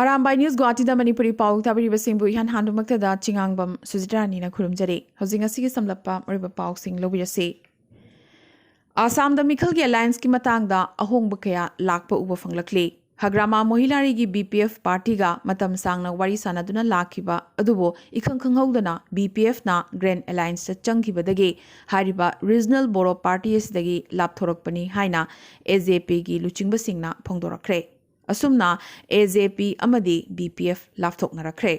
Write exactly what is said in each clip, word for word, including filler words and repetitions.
Arambai news ꯒꯨꯋꯥꯍꯥꯇꯤꯗ Manipuri ꯄꯥꯎ ꯇꯥꯕꯤꯔꯤꯕꯁꯤꯡꯕꯨ ꯏꯍꯥꯟ ꯍꯥꯟꯕꯃꯛꯇꯗ ꯆꯤꯉꯥꯡꯕꯝ ꯁꯨꯖꯤꯇꯥ ꯔꯥꯅꯤꯅ ꯈꯨꯔꯨꯝꯖꯔꯤ꯫ ꯍꯧꯖꯤꯛ ꯉꯁꯤꯒꯤ ꯁꯝꯂꯞꯄ ꯃꯔꯨꯑꯣꯏꯕ ꯄꯥꯎꯁꯤꯡ ꯂꯧꯕꯤꯔꯁꯤ꯫ ꯑꯁꯥꯝꯗ ꯃꯤꯈꯜꯒꯤ ꯑꯦꯂꯥꯌꯟꯁꯀꯤ ꯃꯇꯥꯡꯗ ꯑꯍꯣꯡꯕ ꯀꯌꯥ ꯂꯥꯛꯄ ꯎꯕ ꯐꯪꯂꯛꯂꯤ꯫ ꯍꯒ꯭ꯔꯥꯃꯥ ꯃꯣꯍꯤꯂꯥꯔꯤꯒꯤ ꯕꯤ ꯄꯤ ꯑꯦꯐ ꯄꯥꯔꯇꯤꯒ ꯃꯇꯝ ꯁꯥꯡꯅ ꯋꯥꯔꯤ ꯁꯥꯅꯗꯨꯅ ꯂꯥꯛꯈꯤꯕ ꯑꯗꯨꯕꯨ ꯏꯈꯪ ꯈꯪꯍꯧꯗꯅ ꯕꯤ ꯄꯤ ꯑꯦꯐꯅ ꯒ꯭ꯔꯦꯟ ꯑꯦꯂꯥꯌꯟꯁꯇ ꯆꯪꯈꯤꯕꯗꯒꯤ ꯍꯥꯏꯔꯤꯕ ꯔꯤꯖꯅꯦꯜ ꯕꯣꯔꯣ ꯄꯥꯔꯇꯤ ꯑꯁꯤꯗꯒꯤ ꯂꯥꯞꯊꯣꯔꯛꯄꯅꯤ ꯍꯥꯏꯅ ꯑꯦ ꯖꯦ ꯄꯤꯒꯤ ꯂꯨꯆꯤꯡꯕꯁꯤꯡꯅ ꯐꯣꯡꯗꯣꯔꯛꯈ꯭ꯔꯦ꯫ ꯑꯁꯨꯝꯅ ꯑꯦ ꯖꯦ ꯄꯤ ꯑꯃꯗꯤ ꯕꯤ ꯄꯤ ꯑꯦꯐ ꯂꯥꯞꯊꯣꯛꯅꯔꯛꯈ꯭ꯔꯦ꯫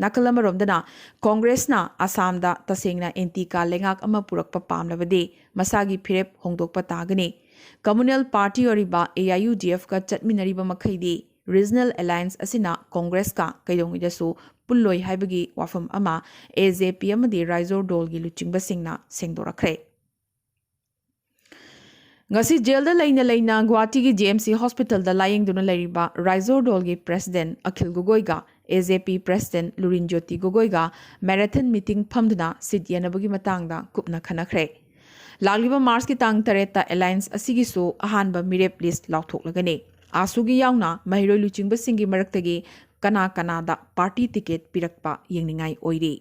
ꯅꯥꯀꯜ ꯑꯃꯔꯣꯝꯗꯅ ꯀꯣꯡꯒ꯭ꯔꯦꯁꯅ ꯑꯁꯥꯝꯗ ꯇꯁꯦꯡꯅ ꯑꯦꯟꯇꯤ ꯀꯥ ꯂꯩꯉꯥꯛ ꯑꯃ ꯄꯨꯔꯛꯄ ꯄꯥꯝꯂꯕꯗꯤ ꯃꯁꯥꯒꯤ ꯐꯤꯔꯦꯞ ꯍꯣꯡꯗꯣꯛꯄ ꯇꯥꯒꯅꯤ꯫ ꯀꯝꯃꯨꯅꯦꯜ ꯄꯥꯔꯇꯤ ꯑꯣꯏꯔꯤꯕ ꯑꯦ ꯑꯥꯏ ꯌꯨ ꯗꯤ ꯑꯦꯐꯀ ꯆꯠꯃꯤꯟꯅꯔꯤꯕ ꯃꯈꯩꯗꯤ ꯔꯤꯖꯅꯦꯜ ꯑꯦꯂꯥꯌꯟꯁ ꯑꯁꯤꯅ ꯀꯣꯡꯒ꯭ꯔꯦꯁꯀ ꯀꯩꯗꯧꯉꯩꯗꯁꯨ ꯄꯨꯜꯂꯣꯏ ꯍꯥꯏꯕꯒꯤ ꯋꯥꯐꯝ ꯑꯃ ꯑꯦ ꯖꯦ ꯄꯤ ꯑꯃꯗꯤ ꯔꯥꯏꯖꯣꯔ ꯗꯣꯜꯒꯤ ꯂꯨꯆꯤꯡꯕꯁꯤꯡꯅ ꯁꯦꯡꯗꯣꯔꯛꯈ꯭ꯔꯦ꯫ ꯉꯁꯤ ꯖꯦꯜꯗ ꯂꯩꯅ ꯂꯩꯅ ꯒꯨꯋꯥꯍꯥꯇꯤꯒꯤ ꯖꯤ ꯑꯦꯝ ꯁꯤ ꯍꯣꯁꯄꯤꯇꯥꯜꯗ ꯂꯥꯌꯦꯡꯗꯨꯅ ꯂꯩꯔꯤꯕ ꯔꯥꯏꯖꯣꯔ ꯗꯣꯜꯒꯤ ꯄ꯭ꯔꯦꯁꯤꯗꯦꯟ ꯑꯈꯤꯜ ꯒꯣꯒꯣꯏꯒ ꯑꯦ ꯖꯦ ꯄꯤ ꯄ꯭ꯔꯦꯁꯤꯗꯦꯟ ꯂꯨꯔꯤꯟ ꯖꯣꯇꯤ ꯒꯣꯒꯣꯏꯒ ꯃꯦꯔꯥꯊꯟ ꯃꯤꯇꯤꯡ ꯐꯝꯗꯨꯅ ꯁꯤꯠ ꯌꯦꯟꯅꯕꯒꯤ ꯃꯇꯥꯡꯗ ꯀꯨꯞꯅ ꯈꯟꯅꯈ꯭ꯔꯦ꯫ ꯂꯥꯛꯂꯤꯕ ꯃꯥꯔꯆꯀꯤ ꯇꯥꯡ ꯇꯔꯦꯠꯇ ꯑꯦꯂꯥꯌꯟꯁ ꯑꯁꯤꯒꯤꯁꯨ ꯑꯍꯥꯟꯕ ꯃꯤꯔꯦꯞ ꯂꯤꯁ ꯂꯥꯎꯊꯣꯛꯂꯒꯅꯤ꯫ ꯑꯥꯁꯨꯒꯤ ꯌꯥꯎꯅ ꯃꯍꯩꯔꯣꯏ ꯂꯨꯆꯤꯡꯕꯁꯤꯡꯒꯤ ꯃꯔꯛꯇꯒꯤ ꯀꯅꯥ ꯀꯅꯥꯗ ꯄꯥꯔꯇꯤ ꯇꯤꯀꯦꯠ ꯄꯤꯔꯛꯄ ꯌꯦꯡꯅꯤꯡꯉꯥꯏ ꯑꯣꯏꯔꯤ꯫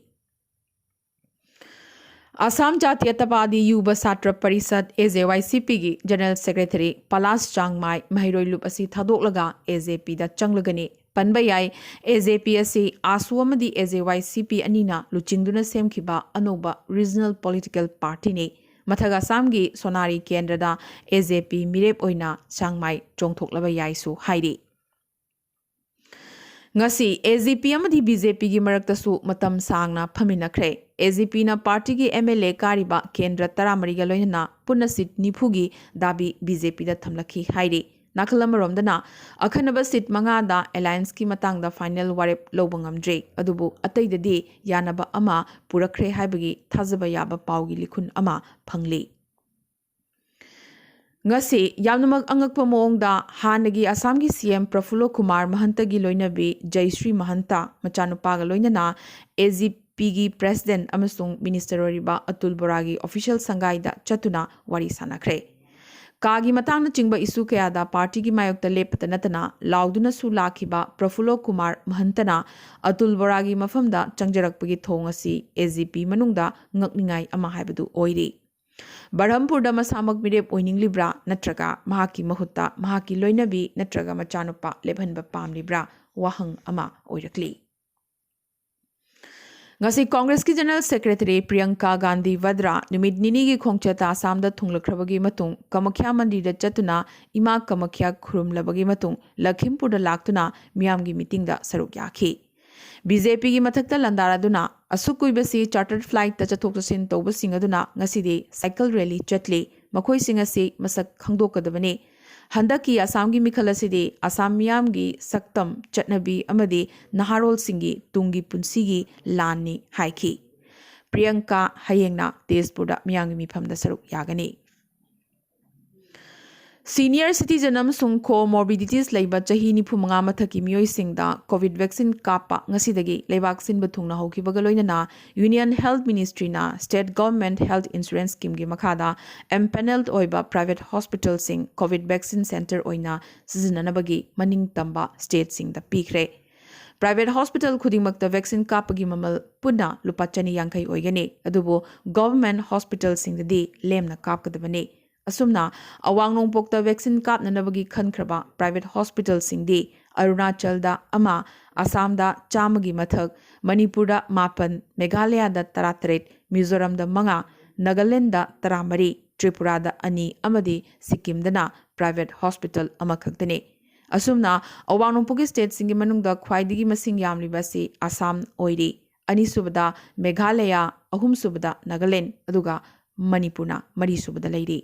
ꯑꯁꯥꯝ ꯖꯥꯇꯤꯌꯇꯕꯥꯗꯤ ꯌꯨꯕ ꯁꯥꯇ꯭ꯔ ꯄꯔꯤꯁꯠ, ꯑꯦ ꯖꯦ ꯋꯥꯏ ꯁꯤ ꯄꯤꯒꯤ ꯖꯦꯅꯔꯦꯜ ꯁꯦꯀ꯭ꯔꯦꯇꯔꯤ ꯄꯂꯥꯁ ꯆꯥꯡꯃꯥꯏ ꯃꯍꯩꯔꯣꯏ ꯂꯨꯞ ꯑꯁꯤ ꯊꯥꯗꯣꯛꯂꯒ ꯑꯦ ꯖꯦ ꯄꯤꯗ ꯆꯪꯂꯒꯅꯤ꯫ ꯄꯟꯕ ꯌꯥꯏ, ꯑꯦ ꯖꯦ ꯄꯤ ꯑꯁꯤ ꯑꯥꯁꯨ ꯑꯃꯗꯤ ꯑꯦ ꯖꯦ ꯋꯥꯏ ꯁꯤ ꯄꯤ ꯑꯅꯤꯅ ꯂꯨꯆꯤꯡꯗꯨꯅ ꯁꯦꯝꯈꯤꯕ ꯑꯅꯧꯕ ꯔꯤꯖꯅꯦꯜ ꯄꯣꯂꯤꯇꯤꯀꯦꯜ ꯄꯥꯔꯇꯤꯅꯤ꯫ ꯃꯊꯛ ꯑꯁꯥꯝꯒꯤ ꯁꯣꯅꯥꯔꯤ ꯀꯦꯟꯗ꯭ꯔꯗ ꯑꯦ ꯖꯦ ꯄꯤ ꯃꯤꯔꯦꯞ ꯑꯣꯏꯅ ꯆꯥꯡꯃꯥꯏ ꯆꯣꯡꯊꯣꯛꯂꯕ ꯌꯥꯏꯁꯨ ꯍꯥꯏꯔꯤ꯫ ꯉꯁꯤ ꯑꯦ ꯖꯤ ꯄꯤ ꯑꯃꯗꯤ ꯕꯤ ꯖꯦ ꯄꯤꯒꯤ ꯃꯔꯛꯇꯁꯨ ꯃꯇꯝ ꯁꯥꯡꯅ ꯐꯝꯃꯤꯟꯅꯈ꯭ꯔꯦ꯫ ꯑꯦ ꯖꯤ ꯄꯤꯅ ꯄꯥꯔꯇꯤꯒꯤ ꯑꯦꯝ ꯑꯦꯜ ꯑꯦ ꯀꯥꯔꯤꯕ ꯀꯦꯟꯗ꯭ꯔ ꯇꯔꯥꯃꯔꯤꯒ ꯂꯣꯏꯅꯅ ꯄꯨꯟꯅ ꯁꯤꯠ ꯅꯤꯐꯨꯒꯤ ꯗꯥꯕꯤ ꯕꯤ ꯖꯦ ꯄꯤꯗ ꯊꯝꯂꯛꯈꯤ ꯍꯥꯏꯔꯤ꯫ ꯅꯥꯀꯜ ꯑꯃꯔꯣꯝꯗꯅ ꯑꯈꯟꯅꯕ ꯁꯤꯠ ꯃꯉꯥꯗ ꯑꯦꯂꯥꯌꯟꯁꯀꯤ ꯃꯇꯥꯡꯗ ꯐꯥꯏꯅꯦꯜ ꯋꯥꯔꯦꯞ ꯂꯧꯕ ꯉꯝꯗ꯭ꯔꯤ, ꯑꯗꯨꯕꯨ ꯑꯇꯩꯗꯗꯤ ꯌꯥꯅꯕ ꯑꯃ ꯄꯨꯔꯛꯈ꯭ꯔꯦ ꯍꯥꯏꯕꯒꯤ ꯊꯥꯖꯕ ꯌꯥꯕ ꯄꯥꯎꯒꯤ ꯂꯤꯈꯨꯟ ꯑꯃ ꯐꯪꯂꯤ꯫ ꯉꯁꯤ ꯌꯥꯝꯅꯃꯛ ꯑꯉꯛꯄ ꯃꯑꯣꯡꯗ ꯍꯥꯟꯅꯒꯤ ꯑꯁꯥꯝꯒꯤ ꯁꯤ ꯑꯦꯝ ꯄ꯭ꯔꯐꯨꯜꯂ ꯀꯨꯃꯥꯔ ꯃꯍꯟꯇꯒꯤ ꯂꯣꯏꯅꯕꯤ ꯖꯩꯁ꯭ꯔꯤ ꯃꯍꯟꯇ ꯃꯆꯥꯅꯨꯄꯥꯒ ꯂꯣꯏꯅꯅ ꯑꯦ ꯖꯤ ꯄꯤꯒꯤ ꯄ꯭ꯔꯦꯁꯤꯗꯦꯟ ꯑꯃꯁꯨꯡ ꯃꯤꯅꯤꯁꯇꯔ ꯑꯣꯏꯔꯤꯕ ꯑꯇꯨꯜ ꯕꯣꯔꯥꯒꯤ ꯑꯣꯐꯤꯁꯤꯌꯦꯜ ꯁꯪꯒꯥꯏꯗ ꯆꯠꯇꯨꯅ ꯋꯥꯔꯤ ꯁꯥꯅꯈ꯭ꯔꯦ꯫ ꯀꯥꯒꯤ ꯃꯇꯥꯡꯅꯆꯤꯡꯕ ꯏꯁꯨ ꯀꯌꯥꯗ ꯄꯥꯔꯇꯤꯒꯤ ꯃꯥꯌꯣꯛꯇ ꯂꯦꯞꯄꯇ ꯅꯠꯇꯅ ꯂꯥꯎꯗꯨꯅꯁꯨ ꯂꯥꯛꯈꯤꯕ ꯄ꯭ꯔꯐꯨꯜꯂꯣ ꯀꯨꯃꯥꯔ ꯃꯍꯟꯇꯅ ꯑꯇꯨꯜ ꯕꯣꯔꯥꯒꯤ ꯃꯐꯝꯗ ꯆꯪꯖꯔꯛꯄꯒꯤ ꯊꯣꯡ ꯑꯁꯤ ꯑꯦꯁꯖꯤꯄꯤ ꯃꯅꯨꯡꯗ ꯉꯛꯅꯤꯡꯉꯥꯏ ꯑꯃ ꯍꯥꯏꯕꯗꯨ ꯑꯣꯏꯔꯤ꯫ ꯕꯔꯍꯝꯄꯨꯔꯗ ꯃꯁꯥꯃꯛ ꯃꯤꯔꯦꯞ ꯑꯣꯏꯅꯤꯡꯂꯤꯕ꯭ꯔꯥ ꯅꯠꯇ꯭ꯔꯒ ꯃꯍꯥꯛꯀꯤ ꯃꯍꯨꯠꯇ ꯃꯍꯥꯛꯀꯤ ꯂꯣꯏꯅꯕꯤ ꯅꯠꯇ꯭ꯔꯒ ꯃꯆꯥꯅꯨꯄꯥ ꯂꯦꯞꯍꯟꯕ ꯄꯥꯝꯂꯤꯕ꯭ꯔꯥ ꯋꯥꯍꯪ ꯑꯃ ꯑꯣꯏꯔꯛꯂꯤ꯫ ꯉꯁꯤ ꯀꯣꯡꯒ꯭ꯔꯦꯁꯀꯤ ꯖꯦꯅꯔꯦꯜ ꯁꯦꯀ꯭ꯔꯦꯇꯔꯤ ꯄ꯭ꯔꯤꯌꯪꯀꯥ ꯒꯥꯟꯙꯤ ꯚꯗ꯭ꯔꯥ ꯅꯨꯃꯤꯠ ꯅꯤꯅꯤꯒꯤ ꯈꯣꯡꯆꯠꯇ ꯑꯁꯥꯝꯗ ꯊꯨꯡꯂꯛꯈ꯭ꯔꯕꯒꯤ ꯃꯇꯨꯡ ꯀꯃꯈ꯭ꯌꯥ ꯃꯟꯗꯤꯔꯗ ꯆꯠꯇꯨꯅ ꯏꯃꯥ ꯀꯃꯈ꯭ꯌꯥ ꯈꯨꯔꯨꯝꯂꯕꯒꯤ ꯃꯇꯨꯡ ꯂꯈꯤꯝꯄꯨꯔꯗ ꯂꯥꯛꯇꯨꯅ ꯃꯤꯌꯥꯝꯒꯤ ꯃꯤꯇꯤꯡꯗ ꯁꯔꯨꯛ ꯌꯥꯈꯤ꯫ ꯕꯤꯖꯦꯄꯤꯒꯤ ꯃꯊꯛꯇ ꯂꯥꯟꯗꯥꯔꯗꯨꯅ ꯑꯁꯨꯛ ꯀꯨꯏꯕꯁꯤ ꯆꯥꯔꯇꯔ ꯐ꯭ꯂꯥꯏꯠꯇ ꯆꯠꯊꯣꯛ ꯆꯠꯁꯤꯟ ꯇꯧꯕꯁꯤꯡ ꯑꯗꯨꯅ ꯉꯁꯤꯗꯤ ꯁꯥꯏꯀꯜ ꯔꯦꯂꯤ ꯆꯠꯂꯤ꯫ ꯃꯈꯣꯏꯁꯤꯡ ꯑꯁꯤ ꯃꯁꯛ ꯈꯪꯗꯣꯛꯀꯗꯕꯅꯤ꯫ ꯍꯟꯗꯛꯀꯤ ꯑꯁꯥꯝꯒꯤ ꯃꯤꯈꯜ ꯑꯁꯤꯗꯤ ꯑꯁꯥꯝ ꯃꯤꯌꯥꯝꯒꯤ ꯁꯛꯇꯝ, ꯆꯠꯅꯕꯤ ꯑꯃꯗꯤ ꯅꯍꯥꯔꯣꯜꯁꯤꯡꯒꯤ ꯇꯨꯡꯒꯤ ꯄꯨꯟꯁꯤꯒꯤ ꯂꯥꯟꯅꯤ ꯍꯥꯏꯈꯤ꯫ ꯄ꯭ꯔꯤꯌꯪꯀꯥ ꯍꯌꯦꯡꯅ ꯇꯦꯖꯄꯨꯔꯗ ꯃꯤꯌꯥꯝꯒꯤ ꯃꯤꯐꯝꯗ ꯁꯔꯨꯛ ꯌꯥꯒꯅꯤ꯫ ꯁꯤꯅꯤꯌꯔ ꯁꯤꯇꯤꯖꯟ ꯑꯃꯁꯨꯡ ꯀꯣꯃꯣꯔꯕꯤꯗꯤꯇꯤꯁ ꯂꯩꯕ ꯆꯍꯤ ꯅꯤꯐꯨ ꯃꯉꯥ ꯃꯊꯛꯀꯤ ꯃꯤꯑꯣꯏꯁꯤꯡꯗ ꯀꯣꯚꯤꯗ ꯚꯦꯛꯁꯤꯟ ꯀꯥꯞꯄ ꯉꯁꯤꯗꯒꯤ ꯂꯩꯕꯥꯛ ꯁꯤꯟꯕ ꯊꯨꯡꯅ ꯍꯧꯈꯤꯕꯒ ꯂꯣꯏꯅꯅ ꯌꯨꯅꯤꯌꯟ ꯍꯦꯜꯊ ꯃꯤꯅꯤꯁꯇ꯭ꯔꯤꯅ ꯁ꯭ꯇꯦꯠ ꯒꯚꯔꯟꯃꯦꯟꯠ ꯍꯦꯜꯊ ꯏꯟꯁꯨꯔꯦꯟꯁ ꯁ꯭ꯀꯤꯝꯒꯤ ꯃꯈꯥꯗ ꯑꯦꯝꯄꯦꯅꯦꯜ ꯑꯣꯏꯕ ꯄ꯭ꯔꯥꯏꯚꯦꯠ ꯍꯣꯁꯄꯤꯇꯥꯜꯁꯤꯡ ꯀꯣꯚꯤꯗ ꯚꯦꯛꯁꯤꯟ ꯁꯦꯟꯇꯔ ꯑꯣꯏꯅ ꯁꯤꯖꯤꯟꯅꯅꯕꯒꯤ ꯃꯅꯤꯡ ꯇꯝꯕ ꯁ꯭ꯇꯦꯠꯁꯤꯡꯗ ꯄꯤꯈ꯭ꯔꯦ꯫ ꯄ꯭ꯔꯥꯏꯚꯦꯠ ꯍꯣꯁꯄꯤꯇꯥꯜ ꯈꯨꯗꯤꯡꯃꯛꯇ ꯚꯦꯛꯁꯤꯟ ꯀꯥꯞꯄꯒꯤ ꯃꯃꯜ ꯄꯨꯟꯅ ꯂꯨꯄꯥ ꯆꯅꯤ ꯌꯥꯡꯈꯩ ꯑꯣꯏꯒꯅꯤ, ꯑꯗꯨꯕꯨ ꯒꯚꯔꯟꯃꯦꯟꯠ ꯍꯣꯁꯄꯤꯇꯥꯜꯁꯤꯡꯗꯗꯤ ꯂꯦꯝꯅ ꯀꯥꯞꯀꯗꯕꯅꯤ꯫ ꯑꯁꯨꯝꯅ ꯑꯋꯥꯡ ꯅꯣꯡꯄꯣꯛꯇ ꯚꯦꯛꯁꯤꯟ ꯀꯥꯞꯅꯅꯕꯒꯤ ꯈꯟꯈ꯭ꯔꯕ ꯄ꯭ꯔꯥꯏꯚꯦꯠ ꯍꯣꯁꯄꯤꯇꯥꯜꯁꯤꯡꯗꯤ ꯑꯔꯨꯅꯥꯆꯜꯗ ꯑꯃ, ꯑꯁꯥꯝꯗ ꯆꯥꯝꯃꯒꯤ ꯃꯊꯛ, ꯃꯅꯤꯄꯨꯔꯗ ꯃꯥꯄꯟ, ꯃꯦꯘꯥꯂꯌꯥꯗ ꯇꯔꯥꯇꯔꯦꯠ, ꯃꯤꯖꯣꯔꯥꯝꯗ ꯃꯉꯥ, ꯅꯥꯒꯥꯂꯦꯟꯗ ꯇꯔꯥꯃꯔꯤ, ꯇ꯭ꯔꯤꯄꯨꯔꯥꯗ ꯑꯅꯤ ꯑꯃꯗꯤ ꯁꯤꯛꯀꯤꯝꯗꯅ ꯄ꯭ꯔꯥꯏꯚꯦꯠ ꯍꯣꯁꯄꯤꯇꯥꯜ ꯑꯃꯈꯛꯇꯅꯤ꯫ ꯑꯁꯨꯝꯅ ꯑꯋꯥꯡ ꯅꯣꯡꯄꯣꯛꯀꯤ ꯁ꯭ꯇꯦꯠꯁꯤꯡꯒꯤ ꯃꯅꯨꯡꯗ ꯈ꯭ꯋꯥꯏꯗꯒꯤ ꯃꯁꯤꯡ ꯌꯥꯝꯂꯤꯕ ꯑꯁꯤ ꯑꯁꯥꯝ ꯑꯣꯏꯔꯤ꯫ ꯑꯅꯤꯁꯨꯕꯗ ꯃꯦꯘꯥꯂꯌꯥ, ꯑꯍꯨꯝꯁꯨꯕꯗ ꯅꯥꯒꯥꯂꯦꯟ, ꯑꯗꯨꯒ ꯃꯅꯤꯄꯨꯔꯅ ꯃꯔꯤꯁꯨꯕꯗ ꯂꯩꯔꯤ꯫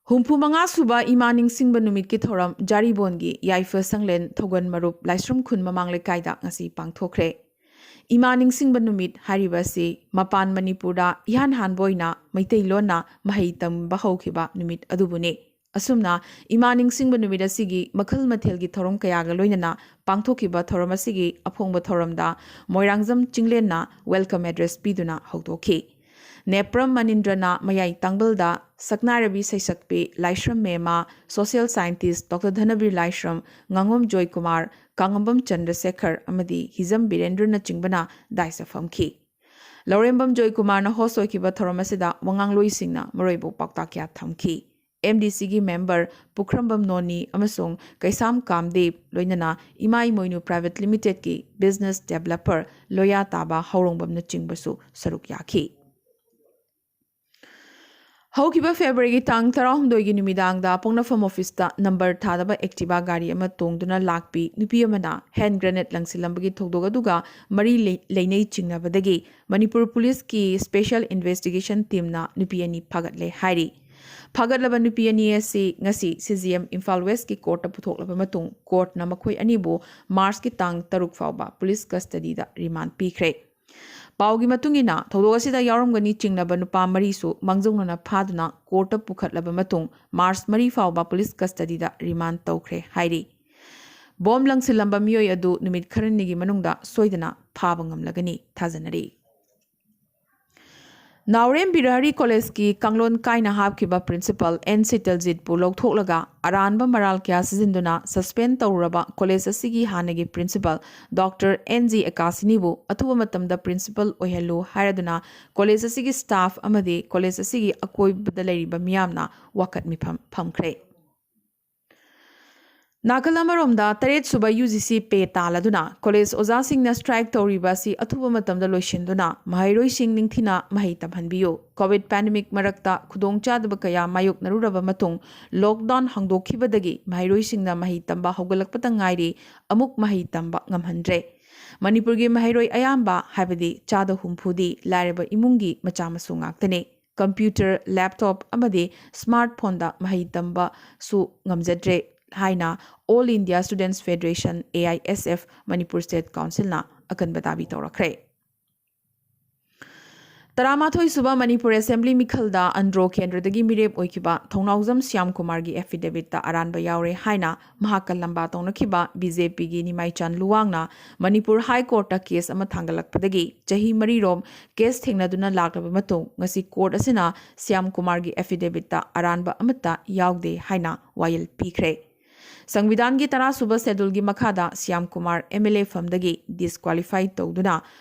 ꯍꯨꯝꯐꯨ ꯃꯉꯥ ꯁꯨꯕ ꯏꯃꯥ ꯅꯤꯡꯁꯤꯡꯕ ꯅꯨꯃꯤꯠꯀꯤ ꯊꯧꯔꯝ ꯖꯥꯔꯤꯕꯣꯟꯒꯤ ꯌꯥꯏꯐ ꯁꯪꯂꯦꯟ ꯊꯧꯒꯟ ꯃꯔꯨꯞ ꯂꯥꯏꯁ꯭ꯔꯝ ꯈꯨꯟ ꯃꯃꯥꯡ ꯂꯩꯀꯥꯏꯗ ꯉꯁꯤ ꯄꯥꯡꯊꯣꯛꯈ꯭ꯔꯦ꯫ ꯏꯃꯥ ꯅꯤꯡꯁꯤꯡꯕ ꯅꯨꯃꯤꯠ ꯍꯥꯏꯔꯤꯕ ꯑꯁꯤ ꯃꯄꯥꯟ ꯃꯅꯤꯄꯨꯔꯗ ꯏꯍꯥꯟ ꯍꯥꯟꯕ ꯑꯣꯏꯅ ꯃꯩꯇꯩꯂꯣꯟꯅ ꯃꯍꯩ ꯇꯝꯕ ꯍꯧꯈꯤꯕ ꯅꯨꯃꯤꯠ ꯑꯗꯨꯕꯨꯅꯤ꯫ ꯑꯁꯨꯝꯅ ꯏꯃꯥ ꯅꯤꯡꯁꯤꯡꯕ ꯅꯨꯃꯤꯠ ꯑꯁꯤꯒꯤ ꯃꯈꯜ ꯃꯊꯦꯜꯒꯤ ꯊꯧꯔꯝ ꯀꯌꯥꯒ ꯂꯣꯏꯅꯅ ꯄꯥꯡꯊꯣꯛꯈꯤꯕ ꯊꯧꯔꯝ ꯑꯁꯤꯒꯤ ꯑꯐꯣꯡꯕ ꯊꯧꯔꯝꯗ ꯃꯣꯏꯔꯥꯡꯖꯝ ꯆꯤꯡꯂꯦꯟꯅ welcome address ꯄꯤꯗꯨꯅ ꯍꯧꯗꯣꯛꯈꯤ꯫ ꯅꯦꯄ꯭ꯔꯝ ꯃꯅꯤꯟꯗ꯭ꯔꯅ ꯃꯌꯥꯏ ꯇꯥꯡꯕꯜꯗ, ꯁꯛꯅꯥꯏꯔꯕꯤ ꯁꯩꯁꯛꯄꯤ ꯂꯥꯏꯁ꯭ꯔꯝ ꯃꯦꯃꯥ, ꯁꯣꯁꯤꯌꯦꯜ ꯁꯥꯏꯟꯇꯤꯁ ꯗꯣꯛꯇꯔ ꯙꯅꯕꯤꯔ ꯂꯥꯏꯁ꯭ꯔꯝ, ꯉꯥꯉꯣꯝ ꯖꯣꯏꯀꯨꯃꯥꯔ, ꯀꯥꯉꯝꯕꯝ ꯆꯟꯗ꯭ꯔꯁꯦꯈꯔ ꯑꯃꯗꯤ ꯍꯤꯖꯝ ꯕꯤꯔꯦꯟꯗ꯭ꯔꯅꯆꯤꯡꯕꯅ ꯗꯥꯏꯁꯇ ꯐꯝꯈꯤ꯫ ꯂꯧꯔꯦꯝꯕꯝ ꯖꯣꯏꯀꯨꯃꯥꯔꯅ ꯍꯣꯁ ꯑꯣꯏꯈꯤꯕ ꯊꯧꯔꯝ ꯑꯁꯤꯗ ꯋꯥꯉꯥꯡꯂꯣꯏꯁꯤꯡꯅ ꯃꯔꯨꯑꯣꯏꯕ ꯄꯥꯎꯇꯥꯛ ꯀꯌꯥ ꯊꯝꯈꯤ꯫ ꯑꯦꯝ ꯗꯤ ꯁꯤꯒꯤ ꯃꯦꯝꯕꯔ ꯄꯨꯈ꯭ꯔꯝꯕꯝ ꯅꯣꯅꯤ ꯑꯃꯁꯨꯡ ꯀꯩꯁꯥꯝ ꯀꯥꯝꯗꯦꯕ, ꯂꯣꯏꯅꯅ ꯏꯃꯥ ꯏꯃꯣꯏꯅꯨ ꯄ꯭ꯔꯥꯏꯚꯦꯠ ꯂꯤꯃꯤꯇꯦꯗꯀꯤ ꯕꯤꯖꯤꯅꯦꯁ ꯗꯦꯕꯂꯞꯄꯔ ꯂꯣꯌꯥ ꯇꯥꯕ ꯍꯧꯔꯣꯡꯕꯝꯅꯆꯤꯡꯕꯁꯨ ꯁꯔꯨꯛ ꯌꯥꯈꯤ꯫ ꯍꯧꯈꯤꯕ ꯐꯦꯕ꯭ꯔꯨꯋꯥꯔꯤꯒꯤ ꯇꯥꯡ ꯇꯔꯥꯍꯨꯝꯗꯣꯏꯒꯤ ꯅꯨꯃꯤꯗꯥꯡꯗ ꯄꯣꯛꯅꯐꯝ ꯑꯣꯐꯤꯁꯇ ꯅꯝꯕꯔ ꯊꯥꯗꯕ ꯑꯦꯛꯇꯤꯚꯥ ꯒꯥꯔꯤ ꯑꯃ ꯇꯣꯡꯗꯨꯅ ꯂꯥꯛꯄꯤ ꯅꯨꯄꯤ ꯑꯃꯅ ꯍꯦꯟ ꯒ꯭ꯔꯦꯅꯦꯗ ꯂꯪꯁꯤꯜꯂꯝꯕꯒꯤ ꯊꯧꯗꯣꯛ ꯑꯗꯨꯒ ꯃꯔꯤ ꯂꯩ-, ꯂꯩꯅꯩ ꯆꯤꯡꯅꯕꯗꯒꯤ ꯃꯅꯤꯄꯨꯔ ꯄꯨꯂꯤꯁꯀꯤ ꯁ꯭ꯄꯦꯁꯦꯜ ꯏꯟꯚꯦꯁꯇꯤꯒꯦꯁꯟ ꯇꯤꯝꯅ ꯅꯨꯄꯤ ꯑꯅꯤ ꯐꯥꯒꯠꯂꯦ ꯍꯥꯏꯔꯤ꯫ ꯐꯥꯒꯠꯂꯕ ꯅꯨꯄꯤ ꯑꯅꯤ ꯑꯁꯤ ꯉꯁꯤ ꯁꯤ ꯖꯤ ꯑꯦꯝ ꯏꯝꯐꯥꯜ ꯋꯦꯁꯀꯤ ꯀꯣꯔꯠꯇ ꯄꯨꯊꯣꯛꯂꯕ ꯃꯇꯨꯡ, ꯀꯣꯔꯠꯅ ꯃꯈꯣꯏ ꯑꯅꯤꯕꯨ ꯃꯥꯔꯆꯀꯤ ꯇꯥꯡ ꯇꯔꯨꯛ ꯐꯥꯎꯕ ꯄꯨꯂꯤꯁ ꯀꯁꯇꯗꯤꯗ ꯔꯤꯃꯥꯟꯗ ꯄꯤꯈ꯭ꯔꯦ꯫ ꯄꯥꯎꯒꯤ ꯃꯇꯨꯡ ꯏꯟꯅ, ꯊꯧꯗꯣꯛ ꯑꯁꯤꯗ ꯌꯥꯎꯔꯝꯒꯅꯤ ꯆꯤꯡꯅꯕ ꯅꯨꯄꯥ ꯃꯔꯤꯁꯨ ꯃꯥꯡꯖꯧꯅꯅ ꯐꯥꯗꯨꯅ ꯀꯣꯔꯠꯇ ꯄꯨꯈꯠꯂꯕ ꯃꯇꯨꯡ, ꯃꯥꯔꯆ ꯃꯔꯤ ꯐꯥꯎꯕ ꯄꯨꯂꯤꯁ ꯀꯁꯇꯗꯤꯗ ꯔꯤꯃꯥꯟꯗ ꯇꯧꯈ꯭ꯔꯦ ꯍꯥꯏꯔꯤ꯫ ꯕꯣꯝ ꯂꯪꯁꯤꯜꯂꯝꯕ ꯃꯤꯑꯣꯏ ꯑꯗꯨ ꯅꯨꯃꯤꯠ ꯈꯔꯅꯤꯒꯤ ꯃꯅꯨꯡꯗ ꯁꯣꯏꯗꯅ ꯐꯥꯕ ꯉꯝꯂꯒꯅꯤ ꯊꯥꯖꯅꯔꯤ꯫ ꯅꯥꯎꯔꯦꯝ ꯕꯤꯔꯍꯔꯤ ꯀꯣꯂꯦꯖꯀꯤ ꯀꯥꯡꯂꯣꯟ ꯀꯥꯏꯅ ꯍꯥꯞꯈꯤꯕ ꯄ꯭ꯔꯤꯟꯁꯤꯄꯜ ꯑꯦꯟ ꯁꯤꯇꯜꯖꯤꯠꯄꯨ ꯂꯧꯊꯣꯛꯂꯒ ꯑꯔꯥꯟꯕ ꯃꯔꯥꯜ ꯀꯌꯥ ꯁꯤꯖꯤꯟꯗꯨꯅ ꯁꯁꯄꯦꯟ ꯇꯧꯔꯨꯔꯕ ꯀꯣꯂꯦꯖ ꯑꯁꯤꯒꯤ ꯍꯥꯟꯅꯒꯤ ꯄ꯭ꯔꯤꯟꯁꯤꯄꯜ ꯗꯣꯛꯇꯔ ꯑꯦꯟ ꯖꯤ ꯑꯦꯀꯥꯁꯤꯅꯤꯕꯨ ꯑꯊꯨꯕ ꯃꯇꯝꯗ ꯄ꯭ꯔꯤꯟꯁꯤꯄꯜ ꯑꯣꯏꯍꯜꯂꯨ ꯍꯥꯏꯔꯗꯨꯅ ꯀꯣꯂꯦꯖ ꯑꯁꯤꯒꯤ ꯁ꯭ꯇꯥꯐ ꯑꯃꯗꯤ ꯀꯣꯂꯦꯖ ꯑꯁꯤꯒꯤ ꯑꯀꯣꯏꯕꯗ ꯂꯩꯔꯤꯕ ꯃꯤꯌꯥꯝꯅ ꯋꯥꯀꯠ ꯃꯤꯐꯝ ꯐꯝꯈ꯭ꯔꯦ꯫ ꯅꯥꯀꯜ ꯑꯃꯔꯣꯝꯗ, ꯇꯔꯦꯠ ꯁꯨꯕ ꯌꯨ ꯖꯤ ꯁꯤ ꯄꯦ ꯇꯥꯜꯂꯗꯨꯅ ꯀꯣꯂꯦꯖ ꯑꯣꯖꯥꯁꯤꯡꯅ ꯁ꯭ꯇ꯭ꯔꯥꯏꯛ ꯇꯧꯔꯤꯕ ꯑꯁꯤ ꯑꯊꯨꯕ ꯃꯇꯝꯗ ꯂꯣꯏꯁꯤꯟꯗꯨꯅ ꯃꯍꯩꯔꯣꯏꯁꯤꯡ ꯅꯤꯡꯊꯤꯅ ꯃꯍꯩ ꯇꯝꯍꯟꯕꯤꯌꯨ꯫ ꯀꯣꯚꯤꯗ ꯄꯦꯟꯗꯦꯃꯤꯛ ꯃꯔꯛꯇ ꯈꯨꯗꯣꯡꯆꯥꯗꯕ ꯀꯌꯥ ꯃꯥꯌꯣꯛꯅꯔꯨꯔꯕ ꯃꯇꯨꯡ, ꯂꯣꯛꯗꯥꯎꯟ ꯍꯥꯡꯗꯣꯛꯈꯤꯕꯗꯒꯤ ꯃꯍꯩꯔꯣꯏꯁꯤꯡꯅ ꯃꯍꯩ ꯇꯝꯕ ꯍꯧꯒꯠꯂꯛꯄꯗ ꯉꯥꯏꯔꯤ, ꯑꯃꯨꯛ ꯃꯍꯩ ꯇꯝꯕ ꯉꯝꯍꯟꯗ꯭ꯔꯦ꯫ ꯃꯅꯤꯄꯨꯔꯒꯤ ꯃꯍꯩꯔꯣꯏ ꯑꯌꯥꯝꯕ, ꯍꯥꯏꯕꯗꯤ ꯆꯥꯗ ꯍꯨꯝꯐꯨꯗꯤ ꯂꯥꯏꯔꯕ ꯏꯃꯨꯡꯒꯤ ꯃꯆꯥ ꯃꯁꯨ ꯉꯥꯛꯇꯅꯤ꯫ ꯀꯝꯄ꯭ꯌꯨꯇꯔ, ꯂꯦꯞꯇꯣꯞ ꯑꯃꯗꯤ ꯁ꯭ꯃꯥꯔꯠ ꯐꯣꯟꯗ ꯃꯍꯩ ꯇꯝꯕꯁꯨ ꯉꯝꯖꯗ꯭ꯔꯦ ꯍꯥꯏꯅ All India Students Federation, A I S F, Manipur state ꯀꯥꯎꯟꯁꯤꯜꯅ ꯑꯀꯟꯕ ꯗꯥꯕꯤ ꯇꯧꯔꯛꯈ꯭ꯔꯦ꯫ ꯇꯔꯥꯃꯥꯊꯣꯏ ꯁꯨꯕ ꯃꯅꯤꯄꯨꯔ ꯑꯦꯁꯦꯝꯕ꯭ꯂꯤ ꯃꯤꯈꯜꯗ ꯑꯟꯗ꯭ꯔꯣ ꯀꯦꯟꯗ꯭ꯔꯗꯒꯤ ꯃꯤꯔꯦꯞ ꯑꯣꯏꯈꯤꯕ ꯊꯧꯅꯥꯎꯖꯝ ꯁ꯭ꯌꯥꯝ ꯀꯨꯃꯥꯔꯒꯤ affidavitꯇ ꯑꯔꯥꯟꯕ ꯌꯥꯎꯔꯦ ꯍꯥꯏꯅ ꯃꯍꯥꯛꯀ ꯂꯝꯕꯥ ꯇꯧꯅꯈꯤꯕ BJPꯒꯤ ꯅꯤꯃꯥꯏꯆꯥꯟ ꯂꯨꯋꯥꯡꯅ ꯃꯅꯤꯄꯨꯔ High Courtꯇ case ꯑꯃ ꯊꯥꯡꯒꯠꯂꯛꯄꯗꯒꯤ ꯆꯍꯤ ꯃꯔꯤꯔꯣꯝ case ꯊꯦꯡꯅꯗꯨꯅ ꯂꯥꯛꯂꯕ ꯃꯇꯨꯡ ꯉꯁꯤ court ꯑꯁꯤꯅ ꯁ꯭ꯌꯥꯝ ꯀꯨꯃꯥꯔꯒꯤ affidavitꯇ ꯑꯔꯥꯟꯕ ꯑꯃꯠꯇ ꯌꯥꯎꯗꯦ ꯍꯥꯏꯅ ꯋꯥꯌꯦꯜ ꯄꯤꯈ꯭ꯔꯦ꯫ ꯁꯪꯕꯤꯙꯥꯟꯒꯤ ꯇꯔꯥ ꯁꯨꯕ scheduleꯒꯤ ꯃꯈꯥꯗ ꯁ꯭ꯌꯥꯝ ꯀꯨꯃꯥꯔ MLA ꯐꯝꯗꯒꯤ disqualify ꯇꯧꯗꯨꯅ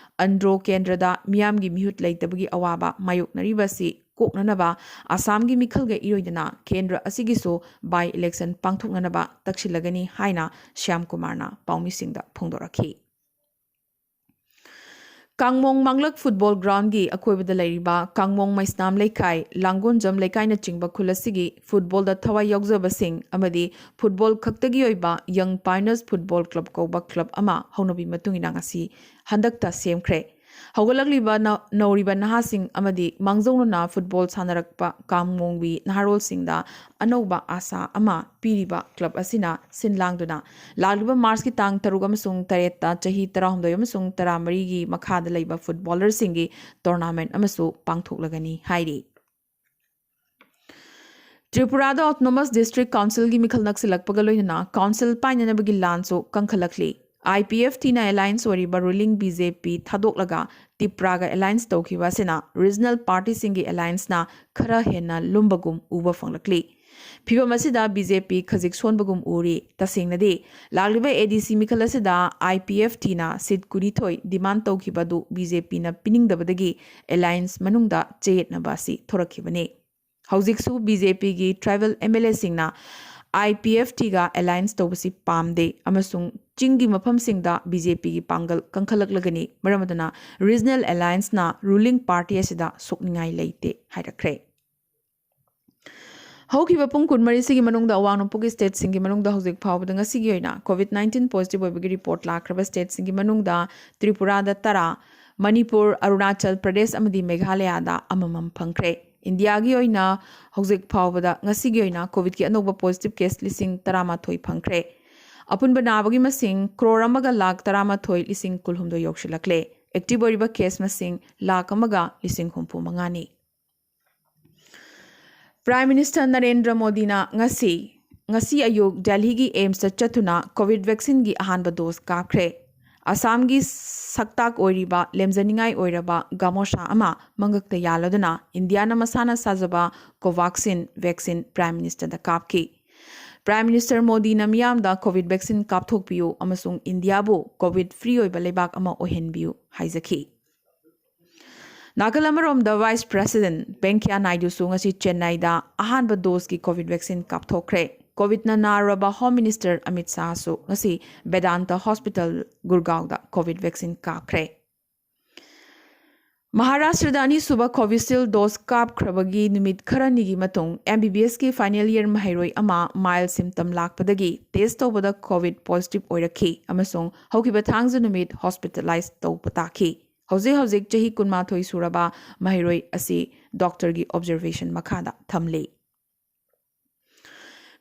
ꯑꯟꯗ꯭ꯔꯣ ꯀꯦꯟꯗ꯭ꯔꯗ ꯃꯤꯌꯥꯝꯒꯤ ꯃꯤꯍꯨꯠ ꯂꯩꯇꯕꯒꯤ ꯑꯋꯥꯕ ꯃꯥꯌꯣꯛꯅꯔꯤꯕ ꯑꯁꯤ ꯀꯣꯛꯅꯅꯕ ꯑꯁꯥꯝꯒꯤ ꯃꯤꯈꯜꯒ ꯏꯔꯣꯏꯗꯅ ꯀꯦꯟꯗ꯭ꯔ ꯑꯁꯤꯒꯤꯁꯨ by election ꯄꯥꯡꯊꯣꯛꯅꯅꯕ ꯇꯛꯁꯤꯜꯂꯒꯅꯤ ꯍꯥꯏꯅ ꯁ꯭ꯌꯥꯝ ꯀꯨꯃꯥꯔꯅ ꯄꯥꯎꯃꯤꯁꯤꯡꯗ ꯐꯣꯡꯗꯣꯔꯛꯈꯤ꯫ ꯀꯥꯡꯃꯣꯡ ꯃꯥꯡꯂꯛ football groundꯒꯤ ꯑꯀꯣꯏꯕꯗ ꯂꯩꯔꯤꯕ ꯀꯥꯡꯃꯣꯡ ꯃꯩꯁꯅꯥꯝ ꯂꯩꯀꯥꯏ, ꯂꯥꯡꯒꯣꯟꯖꯝ ꯂꯩꯀꯥꯏꯅꯆꯤꯡꯕ ꯈꯨꯜ ꯑꯁꯤꯒꯤ footballꯗ ꯊꯋꯥꯏ ꯌꯥꯎꯖꯕꯁꯤꯡ ꯑꯃꯗꯤ football ꯈꯛꯇꯒꯤ ꯑꯣꯏꯕ Young Pioneers Football Club ꯀꯧꯕ club ꯑꯃ ꯍꯧꯅꯕꯤ ꯃꯇꯨꯡ ꯏꯟꯅ ꯉꯁꯤ ꯍꯟꯗꯛꯇ ꯁꯦꯝꯈ꯭ꯔꯦ꯫ ꯍꯧꯒꯠꯂꯛꯂꯤꯕ ꯅ-, ꯅꯧꯔꯤꯕ ꯅꯍꯥꯁꯤꯡ ꯑꯃꯗꯤ ꯃꯥꯡꯖꯧꯅꯅ football ꯁꯥꯟꯅꯔꯛꯄ ꯀꯥꯡꯃꯣꯡꯕꯤ ꯅꯍꯥꯔꯣꯜꯁꯤꯡꯗ ꯑꯅꯧꯕ ꯑꯥꯁꯥ ꯑꯃ ꯄꯤꯔꯤꯕ club ꯑꯁꯤꯅ ꯁꯤꯟ ꯂꯥꯡꯗꯨꯅ ꯂꯥꯛꯂꯤꯕ Marchꯀꯤ ꯇꯥꯡ ꯇꯔꯨꯛ ꯑꯃꯁꯨꯡ ꯇꯔꯦꯠꯇ ꯆꯍꯤ ꯇꯔꯥꯍꯨꯝꯗꯣꯏ ꯑꯃꯁꯨꯡ ꯇꯔꯥꯃꯔꯤꯒꯤ ꯃꯈꯥꯗ ꯂꯩꯕ footballerꯁꯤꯡꯒꯤ tournament ꯑꯃꯁꯨ ꯄꯥꯡꯊꯣꯛꯂꯒꯅꯤ ꯍꯥꯏꯔꯤ꯫ ꯇ꯭ꯔꯤꯄꯨꯔꯥꯗ Autonomous District Councilꯒꯤ ꯃꯤꯈꯜ ꯅꯛꯁꯤꯜꯂꯛꯄꯒ ꯂꯣꯏꯅꯅ council ꯄꯥꯏꯅꯅꯕꯒꯤ ꯂꯥꯟꯁꯨ ꯀꯟꯈꯠꯂꯛꯂꯤ꯫ IPFTꯅ alliance ꯑꯣꯏꯔꯤꯕ ruling BJP ꯊꯥꯗꯣꯛꯂꯒ ꯇꯤꯄ꯭ꯔꯥꯒ alliance ꯇꯧꯈꯤꯕ ꯑꯁꯤꯅ regional partyꯁꯤꯡꯒꯤ allianceꯅ ꯈꯔ ꯍꯦꯟꯅ ꯂꯨꯝꯕꯒꯨꯝ ꯎꯕ ꯐꯪꯂꯛꯂꯤ꯫ ꯐꯤꯚꯝ ꯑꯁꯤꯗ BJP ꯈꯖꯤꯛ ꯁꯣꯟꯕꯒꯨꯝ ꯎꯔꯤ꯫ ꯇꯁꯦꯡꯅꯗꯤ, ꯂꯥꯛꯂꯤꯕ ADC ꯃꯤꯈꯜ ꯑꯁꯤꯗ IPFTꯅ seat ꯀꯨꯟꯅꯤꯊꯣꯏ demand ꯇꯧꯈꯤꯕ ꯑꯗꯨ BJPꯅ ꯄꯤꯅꯤꯡꯗꯕꯗꯒꯤ alliance ꯃꯅꯨꯡꯗ ꯆꯌꯦꯠꯅꯕ ꯑꯁꯤ ꯊꯣꯔꯛꯈꯤꯕꯅꯤ꯫ ꯍꯧꯖꯤꯛꯁꯨ BJPꯒꯤ tribal MLAꯁꯤꯡꯅ IPFTꯒ alliance ꯇꯧꯕꯁꯤ ꯄꯥꯝꯗꯦ ꯑꯃꯁꯨꯡ ꯆꯤꯡꯒꯤ ꯃꯐꯝꯁꯤꯡꯗ BJPꯒꯤ ꯄꯥꯡꯒꯜ ꯀꯟꯈꯠꯂꯛꯂꯒꯅꯤ, ꯃꯔꯝ ꯑꯗꯨꯅ regional allianceꯅ ruling party ꯑꯁꯤꯗ ꯁꯣꯛꯅꯤꯡꯉꯥꯏ ꯂꯩꯇꯦ ꯍꯥꯏꯔꯛꯈ꯭ꯔꯦ꯫ ꯍꯧꯈꯤꯕ ꯄꯨꯡ ꯀꯨꯟꯃꯔꯤꯁꯤꯒꯤ ꯃꯅꯨꯡꯗ ꯑꯋꯥꯡ ꯅꯣꯡꯄꯣꯛꯀꯤ stateꯁꯤꯡꯒꯤ ꯃꯅꯨꯡꯗ ꯍꯧꯖꯤꯛ ꯐꯥꯎꯕꯗ ꯉꯁꯤꯒꯤ ꯑꯣꯏꯅ COVID nineteen positive ꯑꯣꯏꯕꯒꯤ report ꯂꯥꯛꯈ꯭ꯔꯕ stateꯁꯤꯡꯒꯤ ꯃꯅꯨꯡꯗ ꯇ꯭ꯔꯤꯄꯨꯔꯥꯗ ꯇꯔꯥ, ꯃꯅꯤꯄꯨꯔ, ꯑꯔꯨꯅꯥꯆꯜ ꯄ꯭ꯔꯗꯦꯁ ꯑꯃꯗꯤ ꯃꯦꯘꯥꯂꯌꯥꯗ ꯑꯃꯃꯝ ꯐꯪꯈ꯭ꯔꯦ꯫ ꯏꯟꯗꯤꯌꯥꯒꯤ ꯑꯣꯏꯅ ꯍꯧꯖꯤꯛ ꯐꯥꯎꯕꯗ ꯉꯁꯤꯒꯤ ꯑꯣꯏꯅ COVIDꯀꯤ ꯑꯅꯧꯕ positive case ꯂꯤꯁꯤꯡ ꯇꯔꯥꯃꯥꯊꯣꯏ ꯐꯪꯈ꯭ꯔꯦ꯫ ꯑꯄꯨꯟꯕ ꯅꯥꯕꯒꯤ ꯃꯁꯤꯡ ꯀ꯭ꯔꯣꯔ ꯑꯃꯒ ꯂꯥꯈ ꯇꯔꯥꯃꯥꯊꯣꯏ ꯂꯤꯁꯤꯡ ꯀꯨꯟꯍꯨꯝꯗꯣꯏ ꯌꯧꯁꯤꯜꯂꯛꯂꯦ꯫ ꯑꯦꯛꯇꯤꯚ ꯑꯣꯏꯔꯤꯕ ꯀꯦꯁ ꯃꯁꯤꯡ ꯂꯥꯈ ꯑꯃꯒ ꯂꯤꯁꯤꯡ ꯍꯨꯝꯐꯨ ꯃꯉꯥꯅꯤ꯫ ꯄ꯭ꯔꯥꯏꯝ ꯃꯤꯅꯤꯁꯇꯔ ꯅꯔꯦꯟꯗ꯭ꯔ ꯃꯣꯗꯤꯅ ꯉꯁꯤ, ꯉꯁꯤ ꯑꯌꯨꯛ ꯗꯦꯜꯍꯤꯒꯤ ꯑꯦꯝꯁꯇ ꯆꯠꯇꯨꯅ ꯀꯣꯚꯤꯗ ꯚꯦꯛꯁꯤꯟꯒꯤ ꯑꯍꯥꯟꯕ ꯗꯣꯁ ꯀꯥꯞꯈ꯭ꯔꯦ꯫ ꯑꯁꯥꯝꯒꯤ ꯁꯛꯇꯥꯛ ꯑꯣꯏꯔꯤꯕ ꯂꯦꯝꯖꯅꯤꯡꯉꯥꯏ ꯑꯣꯏꯔꯕ ꯒꯥꯃꯣꯁꯥ ꯑꯃ ꯃꯉꯛꯇ ꯌꯥꯜꯂꯗꯨꯅ ꯏꯟꯗꯤꯌꯥꯅ ꯃꯁꯥꯅ ꯁꯥꯖꯕ ꯀꯣꯚꯥꯛꯁꯤꯟ ꯚꯦꯛꯁꯤꯟ ꯄ꯭ꯔꯥꯏꯝ ꯃꯤꯅꯤꯁꯇꯔꯗ ꯀꯥꯞꯈꯤ꯫ ꯄ꯭ꯔꯥꯏꯝ ꯃꯤꯅꯤꯁꯇꯔ ꯃꯣꯗꯤꯅ ꯃꯤꯌꯥꯝꯗ ꯀꯣꯚꯤꯗ ꯚꯦꯛꯁꯤꯟ ꯀꯥꯞꯊꯣꯛꯄꯤꯌꯨ ꯑꯃꯁꯨꯡ ꯏꯟꯗꯤꯌꯥꯕꯨ ꯀꯣꯚꯤꯗ ꯐ꯭ꯔꯤ ꯑꯣꯏꯕ ꯂꯩꯕꯥꯛ ꯑꯃ ꯑꯣꯏꯍꯟꯕꯤꯌꯨ ꯍꯥꯏꯖꯈꯤ꯫ ꯅꯥꯀꯜ ꯑꯃꯔꯣꯝꯗ, ꯚꯥꯏꯁ ꯄ꯭ꯔꯦꯁꯤꯗꯦꯟꯠ ꯚꯦꯡꯀꯌꯥ ꯅꯥꯏꯗꯨꯁꯨ ꯉꯁꯤ ꯆꯦꯟꯅꯥꯏꯗ ꯑꯍꯥꯟꯕ ꯗꯣꯁꯀꯤ ꯀꯣꯚꯤꯗ ꯚꯦꯛꯁꯤꯟ ꯀꯥꯞꯊꯣꯛꯈ꯭ꯔꯦ꯫ ꯀꯣꯚꯤꯗꯅ ꯅꯥꯔꯕ ꯍꯣꯝ ꯃꯤꯅꯤꯁꯇꯔ ꯑꯃꯤꯠ ꯁꯥꯍꯁꯨ ꯉꯁꯤ ꯕꯦꯗꯥꯟꯇ ꯍꯣꯁꯄꯤꯇꯥꯜ ꯒꯨꯔꯒꯥꯎꯗ ꯀꯣꯚꯤꯗ ꯚꯦꯛꯁꯤꯟ ꯀꯥꯞꯈ꯭ꯔꯦ꯫ ꯃꯍꯥꯔꯥꯁꯇ꯭ꯔꯗ ꯑꯅꯤꯁꯨꯕ ꯀꯣꯚꯤꯁꯤꯜꯗ ꯗꯣꯁ ꯀꯥꯞꯈ꯭ꯔꯕꯒꯤ ꯅꯨꯃꯤꯠ ꯈꯔꯅꯤꯒꯤ ꯃꯇꯨꯡ, ꯑꯦꯝ ꯕꯤ ꯕꯤ ꯑꯦꯁꯀꯤ ꯐꯥꯏꯅꯦꯜ ꯏꯌꯔ ꯃꯍꯩꯔꯣꯏ ꯑꯃ ꯃꯥꯏꯜ ꯁꯤꯝꯇꯝ ꯂꯥꯛꯄꯗꯒꯤ ꯇꯦꯁ ꯇꯧꯕꯗ ꯀꯣꯚꯤꯗ ꯄꯣꯖꯤꯇꯤꯚ ꯑꯣꯏꯔꯛꯈꯤ ꯑꯃꯁꯨꯡ ꯍꯧꯈꯤꯕ ꯊꯥꯡꯖ ꯅꯨꯃꯤꯠ ꯍꯣꯁꯄꯤꯇꯥꯂꯥꯏꯖ ꯇꯧꯕ ꯇꯥꯈꯤ꯫ ꯍꯧꯖꯤꯛ ꯍꯧꯖꯤꯛ ꯆꯍꯤ ꯀꯨꯟꯃꯥꯊꯣꯏ ꯁꯨꯔꯕ ꯃꯍꯩꯔꯣꯏ ꯑꯁꯤ ꯗꯣꯛꯇꯔꯒꯤ ꯑꯣꯕꯖꯔꯕꯦꯁꯟ ꯃꯈꯥꯗ ꯊꯝꯂꯤ꯫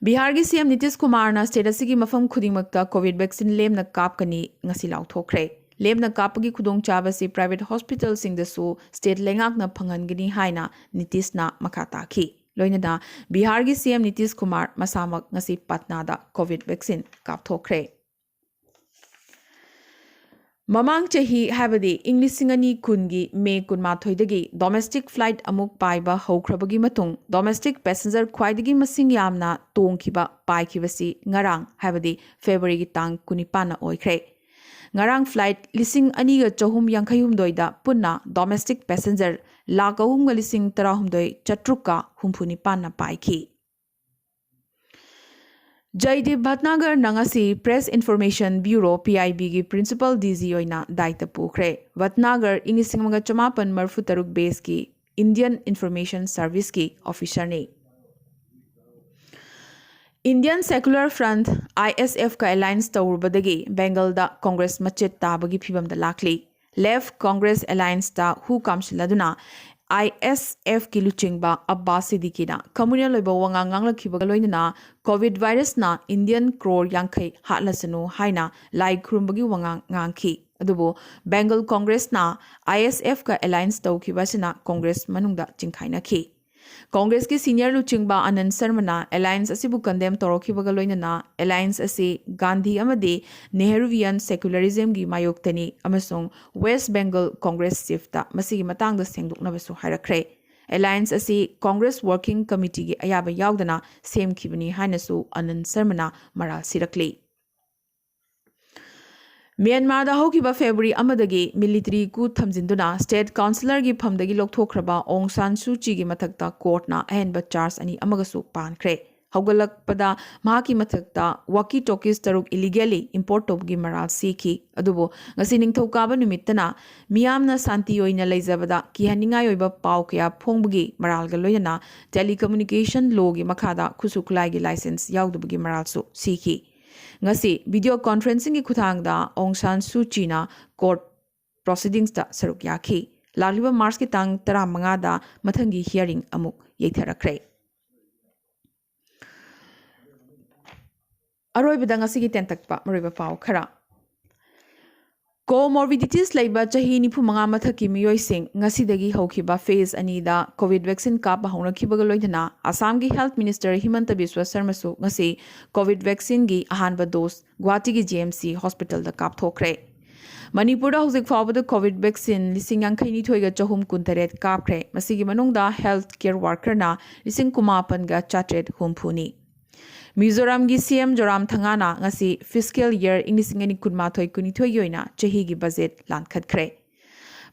ꯕꯤꯍꯥꯔꯒꯤ ꯁꯤ ꯑꯦꯝ ꯅꯤꯇꯤꯁ ꯀꯨꯃꯥꯔꯅ ꯁ꯭ꯇꯦꯠ ꯑꯁꯤꯒꯤ ꯃꯐꯝ ꯈꯨꯗꯤꯡꯃꯛꯇ ꯀꯣꯚꯤꯗ ꯚꯦꯛꯁꯤꯟ ꯂꯦꯝꯅ ꯀꯥꯞꯀꯅꯤ ꯉꯁꯤ ꯂꯥꯎꯊꯣꯛꯈ꯭ꯔꯦ꯫ ꯂꯦꯝꯅ ꯀꯥꯞꯄꯒꯤ ꯈꯨꯗꯣꯡꯆꯥꯕꯁꯤ ꯄ꯭ꯔꯥꯏꯚꯦꯠ ꯍꯣꯁꯄꯤꯇꯥꯜꯁꯤꯡꯗꯁꯨ ꯁ꯭ꯇꯦꯠ ꯂꯩꯉꯥꯛꯅ ꯐꯪꯍꯟꯒꯅꯤ ꯍꯥꯏꯅ ꯅꯤꯇꯤꯁꯅ ꯃꯈꯥ ꯇꯥꯈꯤ꯫ ꯂꯣꯏꯅꯅ ꯕꯤꯍꯥꯔꯒꯤ ꯁꯤ ꯑꯦꯝ ꯅꯤꯇꯤꯁ ꯀꯨꯃꯥꯔ ꯃꯁꯥꯃꯛ ꯉꯁꯤ ꯄꯠꯅꯥꯗ ꯀꯣꯚꯤꯗ ꯚꯦꯛꯁꯤꯟ ꯀꯥꯞꯊꯣꯛꯈ꯭ꯔꯦ꯫ ꯃꯃꯥꯡ ꯆꯍꯤ, ꯍꯥꯏꯕꯗꯤ ꯏꯪ ꯂꯤꯁꯤꯡ ꯑꯅꯤ ꯀꯨꯟꯒꯤ ꯃꯦ ꯀꯨꯟꯃꯥꯊꯣꯏꯗꯒꯤ ꯗꯣꯃꯦꯁꯇꯤꯛ ꯐ꯭ꯂꯥꯏꯠ ꯑꯃꯨꯛ ꯄꯥꯏꯕ ꯍꯧꯈ꯭ꯔꯕꯒꯤ ꯃꯇꯨꯡ, ꯗꯣꯃꯦꯁꯇꯤꯛ ꯄꯦꯁꯦꯟꯖꯔ ꯈ꯭ꯋꯥꯏꯗꯒꯤ ꯃꯁꯤꯡ ꯌꯥꯝꯅ ꯇꯣꯡꯈꯤꯕ, ꯄꯥꯏꯈꯤꯕꯁꯤ ꯉꯔꯥꯡ, ꯍꯥꯏꯕꯗꯤ ꯐꯦꯕ꯭ꯔꯨꯋꯥꯔꯤꯒꯤ ꯇꯥꯡ ꯀꯨꯟꯅꯤꯄꯥꯟꯅ ꯑꯣꯏꯈ꯭ꯔꯦ꯫ ꯉꯔꯥꯡ ꯐ꯭ꯂꯥꯏꯠ ꯂꯤꯁꯤꯡ ꯑꯅꯤꯒ ꯆꯍꯨꯝ ꯌꯥꯡꯈꯩ ꯍꯨꯝꯗꯣꯏꯗ ꯄꯨꯟꯅ ꯗꯣꯃꯦꯁꯇꯤꯛ ꯄꯦꯁꯦꯟꯖꯔ ꯂꯥꯈ ꯑꯍꯨꯝꯒ ꯂꯤꯁꯤꯡ ꯇꯔꯥꯍꯨꯝꯗꯣꯏ ꯆꯥꯇ꯭ꯔꯨꯛꯀ ꯍꯨꯝꯐꯨ ꯅꯤꯄꯥꯟꯅ ꯄꯥꯏꯈꯤ꯫ ꯖꯩꯗꯤꯞ ꯚꯠꯅꯥꯒꯔꯅ ꯉꯁꯤ press information bureau, P I ꯕꯤꯒꯤ ꯄ꯭ꯔꯤꯟꯁꯤꯄꯥꯜ ꯗꯤ ꯖꯤ ꯑꯣꯏꯅ ꯗꯥꯏꯇ ꯄꯨꯈ꯭ꯔꯦ꯫ ꯚꯠꯅꯥꯒꯔ ꯏꯪ ꯂꯤꯁꯤꯡ ꯑꯃꯒ ꯆꯃꯥꯄꯟ ꯃꯔꯤꯐꯨ ꯇꯔꯨꯛ ꯕꯦꯁꯀꯤ ꯏꯟꯗꯤꯌꯟ ꯏꯟꯐꯣꯔꯃꯦꯁꯟ ꯁꯔꯚꯤꯁꯀꯤ ꯑꯣꯐꯤꯁꯔꯅꯤ꯫ ꯏꯟꯗꯤꯌꯟ ꯁꯦꯀꯨꯂꯔ ꯐ꯭ꯔꯟꯠ, ꯑꯥꯏ ꯑꯦꯁ ꯑꯦꯐꯀ ꯑꯦꯂꯥꯏꯟꯁ ꯇꯧꯔꯨꯕꯗꯒꯤ ꯕꯦꯡꯒꯜꯗ ꯀꯣꯡꯒ꯭ꯔꯦꯁ ꯃꯆꯦꯠ ꯇꯥꯕꯒꯤ ꯐꯤꯚꯝꯗ ꯂꯥꯛꯂꯤ꯫ ꯂꯦꯐ ꯀꯣꯡꯒ꯭ꯔꯦꯁ ꯑꯦꯂꯥꯏꯟꯁꯇ ꯍꯨ ꯀꯥꯝꯁꯤꯜꯂꯗꯨꯅ ꯑꯥꯏ ꯑꯦꯁ ꯑꯦꯐꯀꯤ ꯂꯨꯆꯤꯡꯕ ꯑꯕꯥꯁ ꯁꯤꯗꯤꯀꯤꯅ ꯀꯝꯃ꯭ꯌꯨꯅꯦꯜ ꯑꯣꯏꯕ ꯋꯥꯉꯥꯡ ꯉꯥꯡꯂꯛꯈꯤꯕꯒ ꯂꯣꯏꯅꯅ ꯀꯣꯚꯤꯗ ꯚꯥꯏꯔꯁꯅ ꯏꯟꯗꯤꯌꯟ ꯀ꯭ꯔꯣꯔ ꯌꯥꯡꯈꯩ ꯍꯥꯠꯂꯁꯅꯨ ꯍꯥꯏꯅ ꯂꯥꯏ ꯈꯨꯔꯨꯝꯕꯒꯤ ꯋꯥꯉꯥꯡ ꯉꯥꯡꯈꯤ꯫ ꯑꯗꯨꯕꯨ ꯕꯦꯡꯒꯜ ꯀꯣꯡꯒ꯭ꯔꯦꯁꯅ ꯑꯥꯏ ꯑꯦꯁ ꯑꯦꯐꯀ ꯑꯦꯂꯥꯏꯟꯁ ꯇꯧꯈꯤꯕ ꯑꯁꯤꯅ ꯀꯣꯡꯒ꯭ꯔꯦꯁ ꯃꯅꯨꯡꯗ ꯆꯤꯡꯈꯥꯏꯅꯈꯤ꯫ ꯀꯣꯡꯒ꯭ꯔꯦꯁꯀꯤ ꯁꯤꯅꯤꯌꯔ ꯂꯨꯆꯤꯡꯕ ꯑꯅꯟ ꯁꯔꯃꯅ ꯑꯦꯂꯥꯏꯟꯁ ꯑꯁꯤꯕꯨ ꯀꯟꯗꯦꯝ ꯇꯧꯔꯛꯈꯤꯕꯒ ꯂꯣꯏꯅꯅ ꯑꯦꯂꯥꯏꯟꯁ ꯑꯁꯤ ꯒꯥꯟꯙꯤ ꯑꯃꯗꯤ ꯅꯦꯍꯔꯨꯋꯤꯌꯟ ꯁꯦꯀꯨꯂꯔꯤꯖꯝꯒꯤ ꯃꯥꯌꯣꯛꯇꯅꯤ ꯑꯃꯁꯨꯡ ꯋꯦꯁ ꯕꯦꯡꯒꯜ ꯀꯣꯡꯒ꯭ꯔꯦꯁ ꯆꯤꯐꯇ ꯃꯁꯤꯒꯤ ꯃꯇꯥꯡꯗ ꯁꯦꯡꯗꯣꯛꯅꯕꯁꯨ ꯍꯥꯏꯔꯛꯈ꯭ꯔꯦ꯫ ꯑꯦꯂꯥꯏꯟꯁ ꯑꯁꯤ ꯀꯣꯡꯒ꯭ꯔꯦꯁ ꯋꯥꯔꯀꯤꯡ ꯀꯃꯤꯇꯤꯒꯤ ꯑꯌꯥꯕ ꯌꯥꯎꯗꯅ ꯁꯦꯝꯈꯤꯕꯅꯤ ꯍꯥꯏꯅꯁꯨ ꯑꯅꯟ ꯁꯔꯃꯅ ꯃꯔꯥꯜ ꯁꯤꯔꯛꯂꯤ꯫ ꯃ꯭ꯌꯥꯟꯃꯥꯔꯗ ꯍꯧꯈꯤꯕ ꯐꯦꯕ꯭ꯔꯨꯋꯥꯔꯤ ꯑꯃꯗꯒꯤ ꯃꯤꯂꯤꯇꯔꯤ ꯀꯨ ꯊꯝꯖꯤꯟꯗꯨꯅ ꯁ꯭ꯇꯦꯠ ꯀꯥꯎꯟꯁꯤꯂꯔꯒꯤ ꯐꯝꯗꯒꯤ ꯂꯧꯊꯣꯛꯈ꯭ꯔꯕ ꯑꯣꯡ ꯁꯥꯟ ꯁꯨ ꯆꯤꯒꯤ ꯃꯊꯛꯇ ꯀꯣꯔꯠꯅ ꯑꯍꯦꯟꯕ ꯆꯥꯔꯖ ꯑꯅꯤ ꯑꯃꯒꯁꯨ ꯄꯥꯟꯈ꯭ꯔꯦ꯫ ꯍꯧꯒꯠꯂꯛꯄꯗ ꯃꯍꯥꯛꯀꯤ ꯃꯊꯛꯇ ꯋꯥꯀꯤ ꯇꯣꯀꯤꯁ ꯇꯔꯨꯛ ꯏꯂꯤꯒꯦꯂꯤ ꯏꯝꯄꯣꯔꯠ ꯇꯧꯕꯒꯤ ꯃꯔꯥꯜ ꯁꯤꯈꯤ꯫ ꯑꯗꯨꯕꯨ ꯉꯁꯤ ꯅꯤꯡꯊꯧꯀꯥꯕ ꯅꯨꯃꯤꯠꯇꯅ ꯃꯤꯌꯥꯝꯅ ꯁꯥꯟꯇꯤ ꯑꯣꯏꯅ ꯂꯩꯖꯕꯗ ꯀꯤꯍꯟꯅꯤꯡꯉꯥꯏ ꯑꯣꯏꯕ ꯄꯥꯎ ꯀꯌꯥ ꯐꯣꯡꯕꯒꯤ ꯃꯔꯥꯜꯒ ꯂꯣꯏꯅꯅ ꯇꯦꯂꯤꯀꯝꯃ꯭ꯌꯨꯅꯤꯀꯦꯁꯟ ꯂꯣꯒꯤ ꯃꯈꯥꯗ ꯈꯨꯠꯁꯨ ꯈꯨꯠꯂꯥꯏꯒꯤ ꯂꯥꯏꯁꯦꯟꯁ ꯌꯥꯎꯗꯕꯒꯤ ꯃꯔꯥꯜꯁꯨ ꯁꯤꯈꯤ꯫ ꯉꯁꯤ ꯚꯤꯗꯤꯑꯣ ꯀꯣꯟꯐ꯭ꯔꯦꯟꯁꯤꯡꯒꯤ ꯈꯨꯠꯊꯥꯡꯗ ꯑꯣꯡ ꯁꯥꯟ ꯁꯨ ꯆꯤꯅ ꯀꯣꯔꯠ ꯄ꯭ꯔꯣꯁꯤꯗꯤꯡꯁꯇ ꯁꯔꯨꯛ ꯌꯥꯈꯤ꯫ ꯂꯥꯛꯂꯤꯕ ꯃꯥꯔꯆꯀꯤ ꯇꯥꯡ ꯇꯔꯥꯃꯉꯥꯗ ꯃꯊꯪꯒꯤ ꯍꯤꯌꯥꯔꯤꯡ ꯑꯃꯨꯛ ꯌꯩꯊꯔꯛꯈ꯭ꯔꯦ꯫ ꯑꯔꯣꯏꯕꯗ ꯉꯁꯤꯒꯤ ꯇꯦꯟꯇꯛꯄ ꯃꯔꯨꯑꯣꯏꯕ ꯄꯥꯎ ꯈꯔ꯫ ꯀꯣꯃꯣꯔꯕꯤꯗꯤꯇꯤꯁ ꯂꯩꯕ ꯆꯍꯤ ꯅꯤꯐꯨ ꯃꯉꯥ ꯃꯊꯛꯀꯤ ꯃꯤꯑꯣꯏꯁꯤꯡ ꯉꯁꯤꯗꯒꯤ ꯍꯧꯈꯤꯕ ꯐꯦꯖ ꯑꯅꯤꯗ ꯀꯣꯚꯤꯗ ꯚꯦꯛꯁꯤꯟ ꯀꯥꯞꯄ ꯍꯧꯅꯈꯤꯕꯒ ꯂꯣꯏꯅꯅ ꯑꯁꯥꯝꯒꯤ ꯍꯦꯜꯊ ꯃꯤꯅꯤꯁꯇꯔ ꯍꯤꯃꯟꯇ ꯕꯤꯁ꯭ꯋ ꯁꯔꯃꯁꯨ ꯉꯁꯤ ꯀꯣꯚꯤꯗ ꯚꯦꯛꯁꯤꯟꯒꯤ ꯑꯍꯥꯟꯕ ꯗꯣꯁ ꯒꯨꯋꯥꯍꯥꯇꯤꯒꯤ ꯖꯤ ꯑꯦꯝ ꯁꯤ ꯍꯣꯁꯄꯤꯇꯥꯜꯗ ꯀꯥꯞꯊꯣꯛꯈ꯭ꯔꯦ꯫ ꯃꯅꯤꯄꯨꯔꯗ ꯍꯧꯖꯤꯛ ꯐꯥꯎꯕꯗ ꯀꯣꯚꯤꯗ ꯚꯦꯛꯁꯤꯟ ꯂꯤꯁꯤꯡ ꯌꯥꯡꯈꯩ ꯅꯤꯊꯣꯏꯒ ꯆꯍꯨꯝ ꯀꯨꯟꯇꯔꯦꯠ ꯀꯥꯞꯈ꯭ꯔꯦ꯫ ꯃꯁꯤꯒꯤ ꯃꯅꯨꯡꯗ ꯍꯦꯜꯊ ꯀꯦꯌꯔ ꯋꯥꯔꯀꯔꯅ ꯂꯤꯁꯤꯡ ꯀꯨꯟꯃꯥꯄꯟꯒ ꯆꯥꯇ꯭ꯔꯦꯠ ꯍꯨꯝꯐꯨꯅꯤ꯫ ꯃꯤꯖꯣꯔꯥꯝꯒꯤ ꯁꯤ ꯑꯦꯝ ꯖꯣꯔꯥꯝ ꯊꯪꯒꯥꯅ ꯉꯁꯤ ꯐꯤꯁꯀꯦꯜ ꯌꯔ ꯏꯪ ꯂꯤꯁꯤꯡ ꯑꯅꯤ ꯀꯨꯟꯃꯥꯊꯣꯏ ꯀꯨꯟꯅꯤꯊꯣꯏꯒꯤ ꯑꯣꯏꯅ ꯆꯍꯤꯒꯤ ꯕꯖꯦꯠ ꯂꯥꯟꯈꯠꯈ꯭ꯔꯦ꯫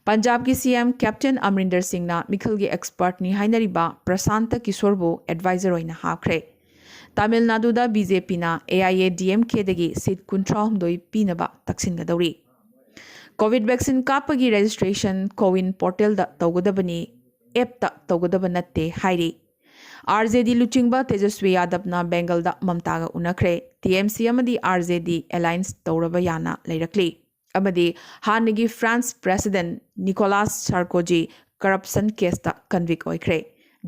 ꯄꯟꯖꯥꯕꯀꯤ ꯁꯤ ꯑꯦꯝ ꯀꯦꯞꯇꯦꯟ ꯑꯃꯔꯤꯟꯗꯔ ꯁꯤꯡꯅ ꯃꯤꯈꯜꯒꯤ ꯑꯦꯛꯁꯄꯔꯠꯅꯤ ꯍꯥꯏꯅꯔꯤꯕ ꯄ꯭ꯔꯁꯥꯟꯇ ꯀꯤꯁꯣꯔꯕꯨ ꯑꯦꯗꯚꯥꯏꯖꯔ ꯑꯣꯏꯅ ꯍꯥꯞꯈ꯭ꯔꯦ꯫ ꯇꯥꯃꯤꯜ ꯅꯥꯗꯨꯗ ꯕꯤ ꯖꯦ ꯄꯤꯅ A I A D M ꯀꯦꯗꯒꯤ ꯁꯤꯠ ꯀꯨꯟꯊ꯭ꯔꯥꯍꯨꯝꯗꯣꯏ ꯄꯤꯅꯕ ꯇꯛꯁꯤꯟꯒꯗꯧꯔꯤ꯫ ꯀꯣꯚꯤꯗ ꯚꯦꯛꯁꯤꯟ ꯀꯥꯞꯄꯒꯤ ꯔꯦꯖꯤꯁꯇ꯭ꯔꯦꯁꯟ ꯀꯣꯋꯤꯟ ꯄꯣꯔꯇꯦꯜꯗ ꯇꯧꯒꯗꯕꯅꯤ, ꯑꯦꯞꯇ ꯇꯧꯒꯗꯕ ꯅꯠꯇꯦ ꯍꯥꯏꯔꯤ꯫ ꯑꯥꯔ ꯖꯦ ꯗꯤ ꯂꯨꯆꯤꯡꯕ ꯇꯦꯖꯁ꯭ꯋꯤ ꯌꯥꯗꯕꯅ ꯕꯦꯡꯒꯜꯗ ꯃꯝꯇꯥꯒ ꯎꯅꯈ꯭ꯔꯦ꯫ ꯇꯤ ꯑꯦꯝ ꯁꯤ ꯑꯃꯗꯤ ꯑꯥꯔ ꯖꯦ ꯗꯤ ꯑꯦꯂꯥꯏꯟꯁ ꯇꯧꯔꯕ ꯌꯥꯅ ꯂꯩꯔꯛꯂꯤ꯫ ꯑꯃꯗꯤ ꯍꯥꯟꯅꯒꯤ ꯐ꯭ꯔꯥꯟꯁ ꯄ꯭ꯔꯦꯁꯤꯗꯦꯟꯠ ꯅꯤꯀꯣꯂꯥꯁ ꯁꯥꯔꯀꯣꯖꯤ ꯀꯔꯞꯁꯟ ꯀꯦꯁꯇ ꯀꯟꯚꯤꯛ ꯑꯣꯏꯈ꯭ꯔꯦ꯫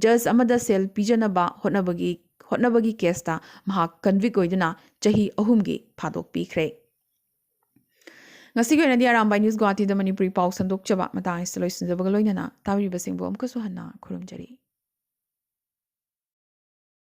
ꯖꯖ ꯑꯃꯗ ꯁꯦꯜ ꯄꯤꯖꯅꯕ ꯍꯣꯠꯅꯕꯒꯤ, ꯍꯣꯠꯅꯕꯒꯤ ꯀꯦꯁꯇ ꯃꯍꯥꯛ ꯀꯟꯚꯤꯛ ꯑꯣꯏꯗꯨꯅ ꯆꯍꯤ ꯑꯍꯨꯝꯒꯤ ꯐꯥꯗꯣꯛ ꯄꯤꯈ꯭ꯔꯦ꯫ ꯉꯁꯤꯒꯤ ꯑꯣꯏꯅꯗꯤ ꯑꯔꯥꯝꯕꯥꯏ ꯅ꯭ꯌꯨꯁ ꯒꯨꯋꯥꯍꯥꯇꯤꯗ ꯃꯅꯤꯄꯨꯔꯤ ꯄꯥꯎ ꯁꯟꯗꯣꯛꯆꯕ ꯃꯇꯥꯡ ꯑꯁꯤꯗ ꯂꯣꯏꯁꯤꯟꯖꯕꯒ ꯂꯣꯏꯅꯅ ꯇꯥꯕꯤꯔꯤꯕꯁꯤꯡꯕꯨ ꯑꯃꯨꯛꯀꯁꯨ ꯍꯟꯅ ꯈꯨꯔꯨꯝꯖꯔꯤ꯫